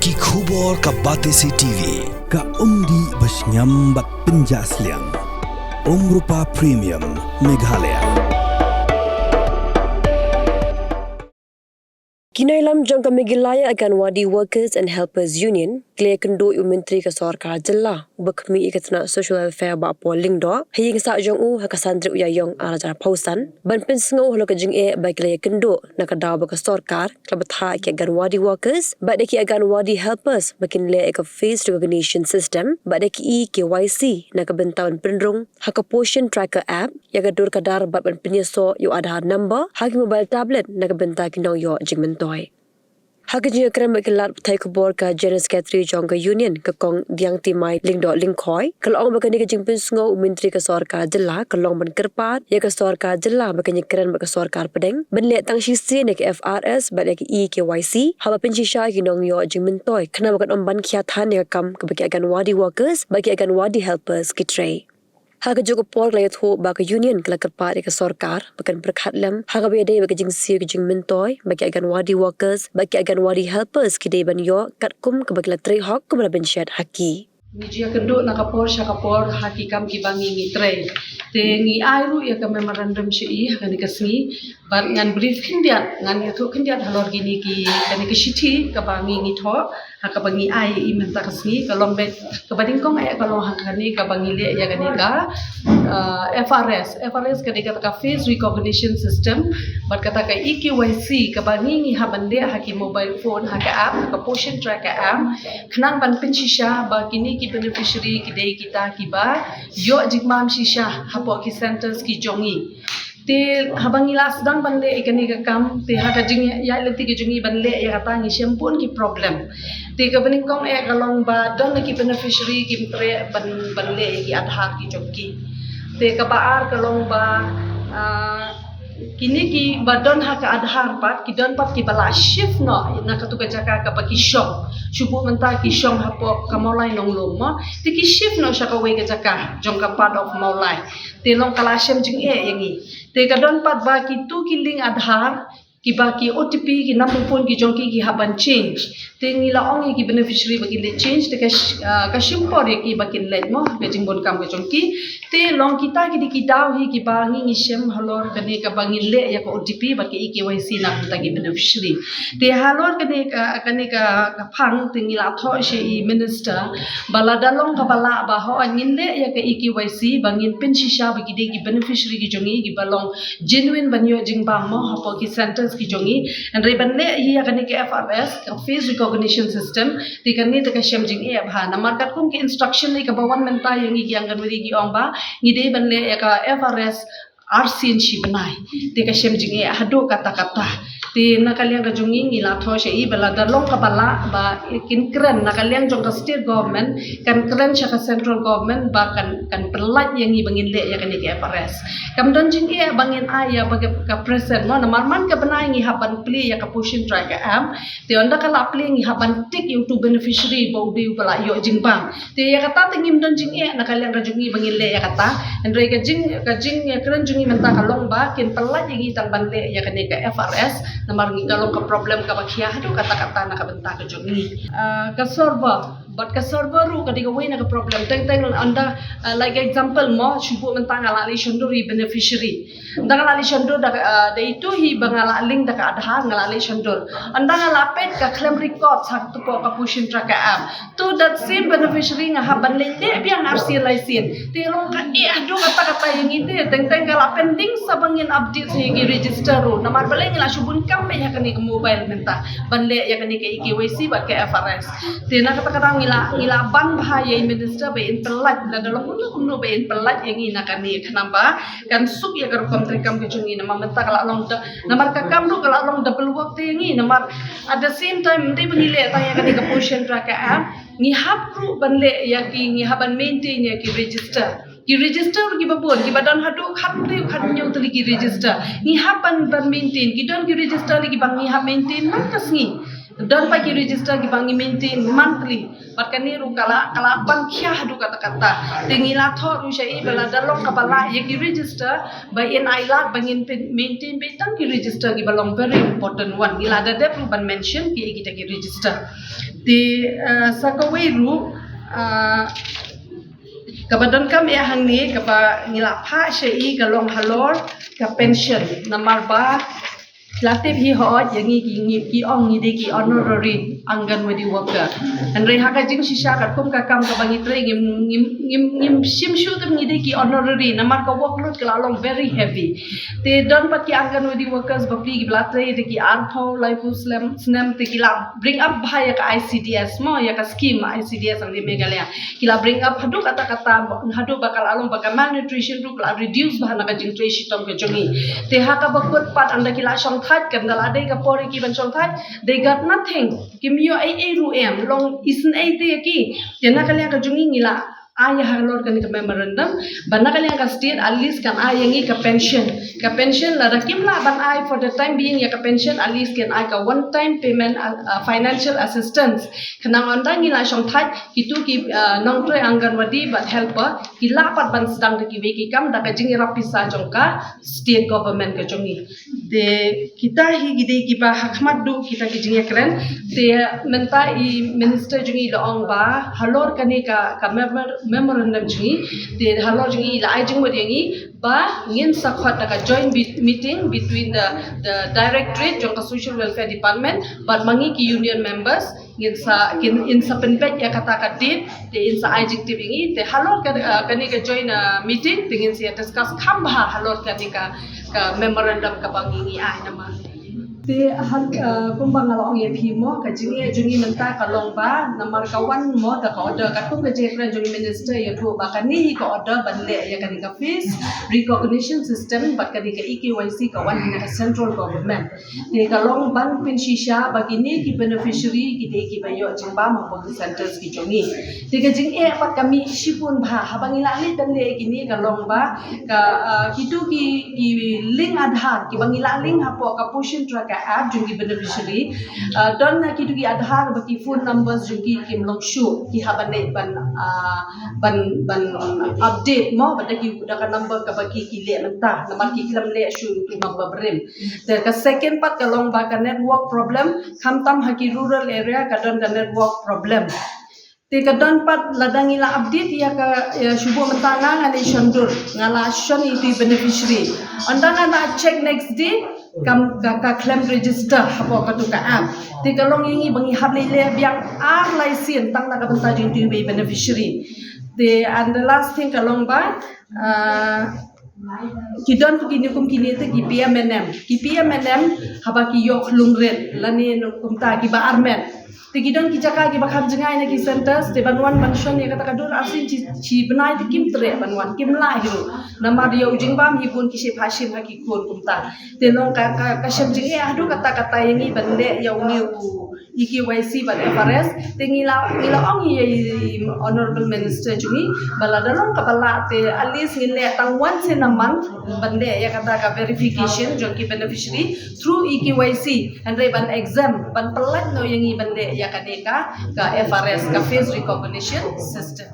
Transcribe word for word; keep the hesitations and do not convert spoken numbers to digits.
Ki khubor ka Batesi T V, ka umdih ba shngiam bad pynjah sliang. Umrupa Premium, Meghalaya. Ki nongïalam jong ka Meghalaya Anganwadi Workers and Helpers Union ki la ïakynduh ïa u Myntri ka sorkar jylla uba khmih ïa ka tnat Social Welfare Bah Paul Lyngdoh ha ïing sah jong u ha ka san tarik u Ïaïong ar hajar arphew san ban pynsngew halor ka jingeh ba ki la ïakynduh na ka daw ba ka sorkar ka la bthah ïa ki Anganwadi Workers bad ïa ki Anganwadi Helpers ba kin leh ïa ka Face Recognition System bad ïa ka e-K Y C na ka bynta ban pynrung ha ka Poshan Tracker app ïa ka dur ka dar bad ban pynïasoh ïa u Aadhaar number ha ki mobile tablet na ka bynta ki nongïoh jingmyntoi. Ha ka jingïakren bad ki lad pathai khubor, ka General Secretary jong ka Union, ka Kong Diangtimai Lyngdoh Lyngkhoi, ka la ong ba kane ka jingpynsngew u Myntri ka sorkar jylla ka long ban kyrpad ïa ka sorkar jylla ba kan ïakren bad ka sorkar pdeng ban leh tang shisien ïa ka F R S bad ïa ka e-K Y C haba pynshisha ïa ki nongïoh jingmyntoi khnang ba kan ym ban khia than ïa ka kam kaba ki Anganwadi Workers bad ki Anganwadi Helpers ki trei. Ha kajuh ka por ka la ïathuh ba ka Union ka la kyrpad ïa ka sorkar ba kan pyrkhat lem ha kaba ïadei bad ka jingsiew ka jingmyntoi ba ki Anganwadi Workers bad ki Anganwadi Helpers ki dei ban ïoh katkum kaba ki la trei hok kumba la pynshet ha ki. Ngi ju ïakynduh na ka por sha ka por ha ki kam kiba ngi ngi trei. Te ngi ai ruh ïa ka memorandum sha i ha kane ka sngi bad ngan brief khyndiat, ngan ïathuh khyndiat halor kine ki, kane ka shithi kaba ngi ngi thoh ha kaba ngi ai ïa i mynta ka sngi. Ka long beit kaba nyngkong eh ka long ha kane kaba ngi leh ïa kane ka, uh, F R S. F R S ka dei kata ka Face Recognition System. Bad kata ka e-K Y C kaba ngi ngi hap ban leh ha ki mobile phone, ha ka app, ha ka Poshan Tracker app, khnang ban pynshisha ba kine ki beneficiary ki dei kita kiba ïoh jingmam shisha hapoh ki centres ki jong ngi. Te haba ngi la sdang ban leh ïa kane ka kam, te ha ka jingïaid lynti ka jong ngi ban leh ïa kata ngi shem bun ki problem. Te kaba nyngkong eh ka long ba don na ki beneficiary kim treh ban, ban leh ïa ki Aadhaar ki jong ki. Te kaba ar ka long ba, ah, kine kiba don ha ka Aadhaar pat, ki don pat kiba la shift noh na katu ka jaka kaba ki shong. Shu buh mynta ki shong hapoh ka Mawlai Nonglum mo. Te ki shift noh sha kawei ka jaka jong ka part of Mawlai. Te long ka la shem jingeh ïa ngi. Te ka don pat ba kitu ki link Aadhaar, kiba ki O T P, ki number phone ki jong ki ki hap ban change. Te ngi la ong ïa ki beneficiary ba kin leit change, te ka sh-, ah, ka shim por ïa ki ba kin leit mo, ka jingbun kam ka jong ki. Te long kita ki dei ki daw hi kiba ngi ngi shem halor kane kaba ngi leh ïa ka O T P bad ka e-K Y C na ka bynta ki beneficiary. Te halor kane ka, kane ka, ka phang te ngi la thoh sha i minister ba lada long kaba lah ba hooid ngin leh ïa ka e-K Y C ba ngin pynshisha ba ki dei ki beneficiary ki jong ngi kiba long genuine ban ïoh jingbam mo hapoh ki centres ki jong ngi. Hynrei ban leh hi ïa kane ka F R S, ka Face Recognition System, te kane te ka shem jingeh bha. Namar katkum ki instruction lei kaba wan mynta ïa ngi ki Anganwadi ki ong ba ngi dei ban leh ïa ka F R S arsien shi bnai. Te ka shem jingeh haduh katta katta. Te na ka liang ka jong ngi ngi la thoh sha i ba lada long kaba lah ba kin kren na ka liang jong ka state government, kan kren sha ka central government ba kan, kan pynlait ïa ngi ba ngin leh ïa kane ka F R S. Kam don jingeh ba ngin ai ïa ba ka, ka present mo, namar man ka bnai ngi hap ban plie ïa ka Poshan Tracker app. Te ynda ka la plie ngi hap ban tick ïa utu beneficiary ba u dei uba la ïoh jingbam. Te ïa kata te ngim don jingeh na ka liang ka jong ngi ba ngin leh ïa kata. Hynrei ka jing, ka jingkren jong ngi mynta ka long ba kin pynlait ïa ngi tang ban leh ïa kane ka F R S. Namar ngi ka long ka problem kaba khia haduh katta katta na ka bynta ka jong ngi. Ah, ka server, bad ka server ruh ka dei kawei na ka problem. Teng teng ynda, ah, like example mo, shu buh mynta nga la leit shon dur ïa i beneficiary. Ynda nga la leit shon dur da, ah, da itu hi ba nga la link da ka Aadhaar, nga la leit shon dur. Ynda nga la peit ka khlem record ha kato ka Poshan Tracker app. To that same beneficiary nga hap ban leit leh biang arsien laisien. Te long ka eh haduh katta katta ïa ngi te, teng teng ka la pending sa ba ngin update sa ïa ki register ruh. Namar balei ngi la shu bun kam beit ha kane ka mobile mynta ban leh ïa kane ka e-K Y C bad ka F R S. Te na kata ka daw ngi la, ngi la ban bha ïa i minister ba in pynlait, lada long kumno kumno ba in pynlait ïa ngi na kane, khnang ba kan suk ïa ka rukom treikam ka jong ngi. Namar mynta ka la long da, namar ka kam ruh ka la long double work te ïa ngi. Namar at the same time ym dei ba ngi leh tang ïa kane ka Poshan Tracker app, ngi hap ruh ban leh ïa ki, ngi hap ban maintain ïa ki register. Ki register kiba bun, kiba don haduh khathynriew khathynñiew tylli ki register. Ngi hap ban, ban maintain, ki don ki register lei kiba ngi hap maintain man ka sngi. Don pat ki register kiba ngi maintain monthly. Bad kane ruh ka la, ka la ban khia haduh katta katta. Te ngi la thoh ruh sha i ba lada long kaba lah ïa ki register, ba in ai lad ba ngin pyn-, maintain beit tang ki register kiba long very important one. Ngi la da dep ruh ban mention ki, kita ki register. Te, eh, sa kawei ruh, eh, kaba donkam eh hangne, kaba ngi la phah sha i ka long halor ka pension. Namar ba la tip hi hooid ïa ngi ki, ngi ki ong ngi dei ki honorary Anganwadi worker. Hynrei ha ka jingshisha katkum ka kam kaba ngi trei ngim, ngim, ngim, ngim shim shuh te ngi dei ki honorary namar ka workload ka la long very heavy. Te don pat ki Anganwadi workers bapli kiba la trei te ki arphew laiphew snem, snem te ki la bring up bha ïa ka I C D S mo, ïa ka scheme I C D S hangne Meghalaya. Ki la bring up haduh katta katta, haduh ba ka la long ba ka malnutrition ruh ka la reduce bha na ka jingtrei shitom ka jong ngi. Te ha kaba kut pat ynda ki la shongthait, kan da la dei ka por ïa ki ban shongthait, they got nothing. Kim ïoh ei ei ruh em, long isn't ei te ïa ki. Te na ka liang ka jong ngi ngi la ai halor kane ka memorandum ba na ka liang ka state at least kan ai ïa ngi ka pension. Ka pension lada kim lah ban ai for the time being ïa ka pension, at least kan ai ka one time payment, uh, uh, financial assistance. Khnang ynda ngi la shongthait, kitu ki, uh, nongtrei Anganwadi bad helper ki lah pat ban sdang da kiwei ki kam da ka jingïarap pisa jong ka state government ka jong ngi. Te kita hi ki dei kiba ha khmat duh kita ki jingïakren. Te mynta i minister jong ngi la ong ba halor kane ka, ka memor-, memorandum jong ngi, te halor jong ngi la ai jingmut ïa ngi ba ngin sa khot da ka joint be-, meeting between the, the directorate jong ka social welfare department bad ma ngi ki union members. Ngin sa, ngin, in sa pynbeit ïa kata ka date, te in sa ai jingtip ïa ngi, te halor ka, uh, kane ka joint, uh, meeting te ngin sa ïa discuss kham bha halor kane ka, ka memorandum kaba ngi, ngi ai namar. Te hal, uh, kumba nga la ong ïa phi mo, ka jingeh jong ngi mynta ka long ba namar ka wan mo da ka order, katkum ka jingkren jong i minister ïathuh ba kane hi ka order ban leh ïa kane ka face recognition system bad kane ka E K Y C ka wan na ka central government. Te ka long ban pynshisha ba kine ki beneficiary ki dei kiba ïoh jingbam hapoh ki centres ki jong ngi. Te ka jingeh pat ka mih shibun bha haba ngi la leit ban leh kine ka long ba ka, uh, kitu ki, ki link Aadhaar kiba ngi la link hapoh ka Poshan Tracker app jong ki beneficiary. Uh, don na kitu ki Aadhaar ba ki phone numbers jong ki kim long shuh, ki hap ban leit ban, uh, ban, ban update mo ba da ki, da ka number kaba ki, ki leh mynta namar ki khlem leh shuh tu number barim. Te ka second pat ka long ba ka network problem, khamtam ha ki rural area ka don ka network problem. Te ka don pat lada ngi la update ïa ka, ïa shu buh mynta nga, nga leit shon dur, nga la shon ïa itu i beneficiary. Ynda nga la check next day, kam, ka, ka khlem register hapoh katu ka app. Te ka long ïa ngi ba ngi hap leit leh biang ar lai sien tang na ka bynta jong itu i beneficiary. Te and the last thing ka long ba, uh, ki don ki ne kum kine te ki P M N M. Ki P M N M haba ki ïoh lungrit lane kumta kiba armet. Te ki don ki jaka kiba kham jngai na ki centres, te ban wan ban shon ïa kata ka dur arsien shi, shi bnai te kim treh ban wan, kim lah hi ruh. Namar ïa u jingbam hi bun ki shepha shim ha ki khun kumta. Te long ka, ka, ka shem jingeh haduh katta katta ïa ngi ban leh ïa une u E K Y C bad F R S, te ngi la, ngi la ong ïa i Honourable Minister jong ngi ba lada long kaba lah te at least ngin leh tang once in a month ban leh ïa kata ka verification jong ki beneficiary through E K Y C, hynrei ban exempt, ban pyllait noh ïa ngi ban leh ïa kane ka, ka F R S, ka face recognition system.